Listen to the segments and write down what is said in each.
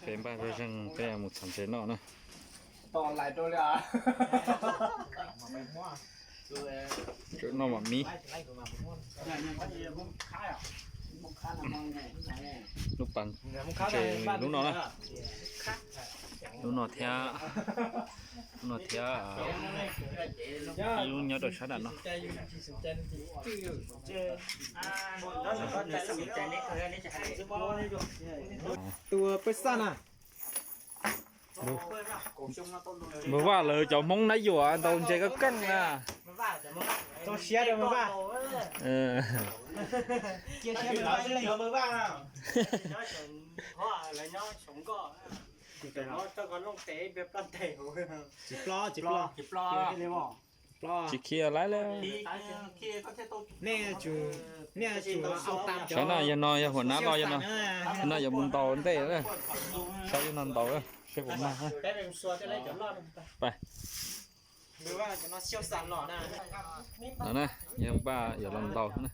Peb npaj zoj zeeg peb mus txhom ntses noj na. Tseem noj mam miv. Lub pas ntses lub no na. Lub no thiab, lub no thiab, ib lub nyob rau sab nram no. Tus pej xaj na. Npawg Vaj lawv cov Hmoob Nab Yuam ntaus ntses koj keej na. Zoo siab rau Npawg Vaj. Cia siab rau Npawg Vaj na. Tsis ploj, tsis ploj. Tsis khiav lawm. Nej tsum, nej tsum au tam. Saib na, yog no yog huam nab los yog no, no yuav mus ntaus ntej na. Saib yog no ntaus, seb puas mag. Pais. No na, yog npaj yuav los ntaus na.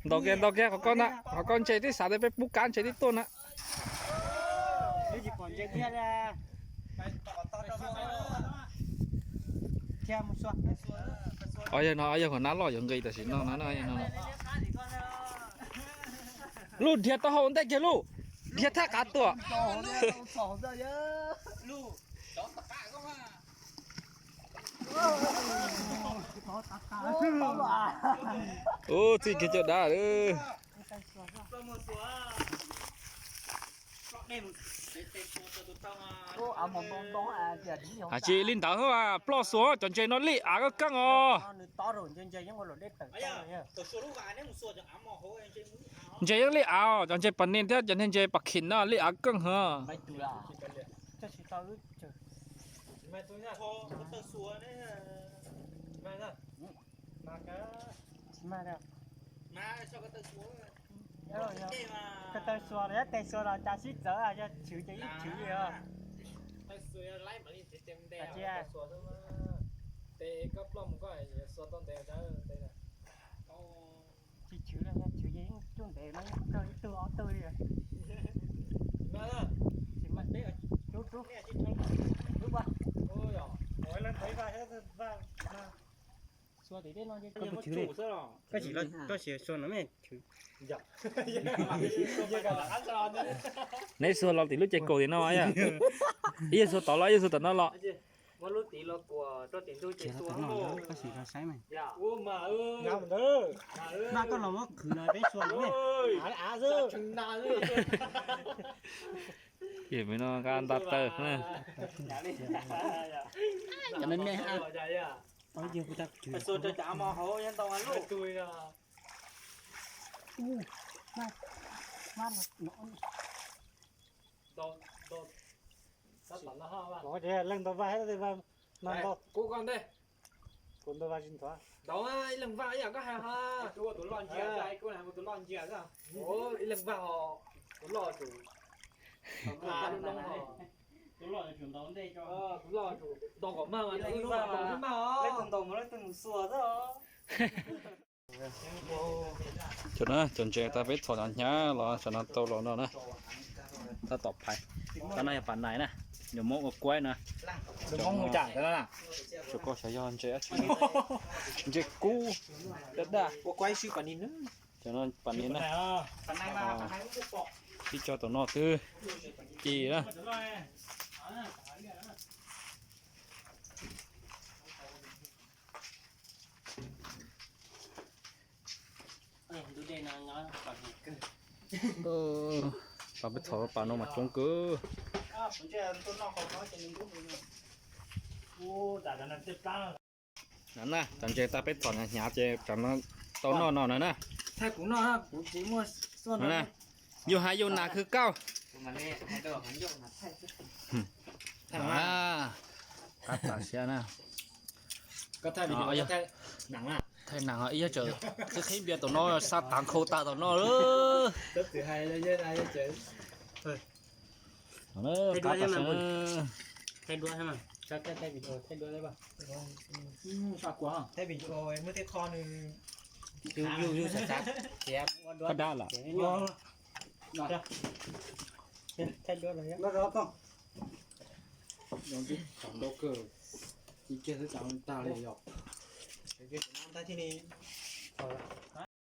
Ntaus kiag, ntaus kiag, qhov koj na, qhov koj ntses twb xav tias peb pub kab ntses twb tuaj na. Yog no, yog huam nab loj yuav nqis tam sim no na. Luj, dhia taub hau ntej kiag Luj, dhia thaj qav tuam. Ub, txij kiag caj dab. Hais tsis li ntawd, ploj xuas cov ntses no li av kawg os. Ntses yeej li av, cov ntses pas nis thiab cov ntses pas khim no li av kawg os. Ko taw xuas los yog tes xuas los cas sib txawv, yog chwv ces yeej chwv li os. Tsis chwv los yog chwv ces yeej coj ntev no yeej kawg ib tug ob tug li. Rub, rub, rub. Koj tsis, koj tsis xuas no me chwv. Neb xuas los tim lub ces kaum tim no, ib yam xuas tod los ib yam xuas tom no los. Koj tsis saib mas. Npaj koj los muab khwv los peb xuas no. Ces me no nqa nta taw. Leej ntau vaj, vaj mas ntau. Kuv koj ntej. Kuv ntau vaj tsis nthuav. Ntau ib leeg vaj ib yam koj hais ho. Ib leeg vaj ho, tus loj tsum, tus loj tsum ntaus ntej, tus loj tsum ntaus kom mag mas tus loj ntau mas leej twg mus xuas xwb os. Cov ntses tas peb txhom hnyav los cov no tau los no na. Tab tom phais. Tab no yog pas nais na, yuav muab ua kuaib na. Cov koj xyov yog ntses dab tsi. Ntses kub daj daj. Cov no pas nis na. Ib co tom no twb ci na. Pas peb txhom pas no mas coob kawg. Na, cov ntses tas peb txhom hnyav ces tau noj no na. Yus hais yus nas khwv kauj. Qab tas siab na. Thaij nas ib yam tsawv, qhib qhib npias tom no, xa tav khau tas tom no. Qab tas siab. Thaij video, thaij duab, thaij video muab tej qho nws yug yug xav xav tias ua duab dab los. Thaij duab los yog. Zoo ntau kawg, ci kiag xwb tag li yog. Tag thiaj li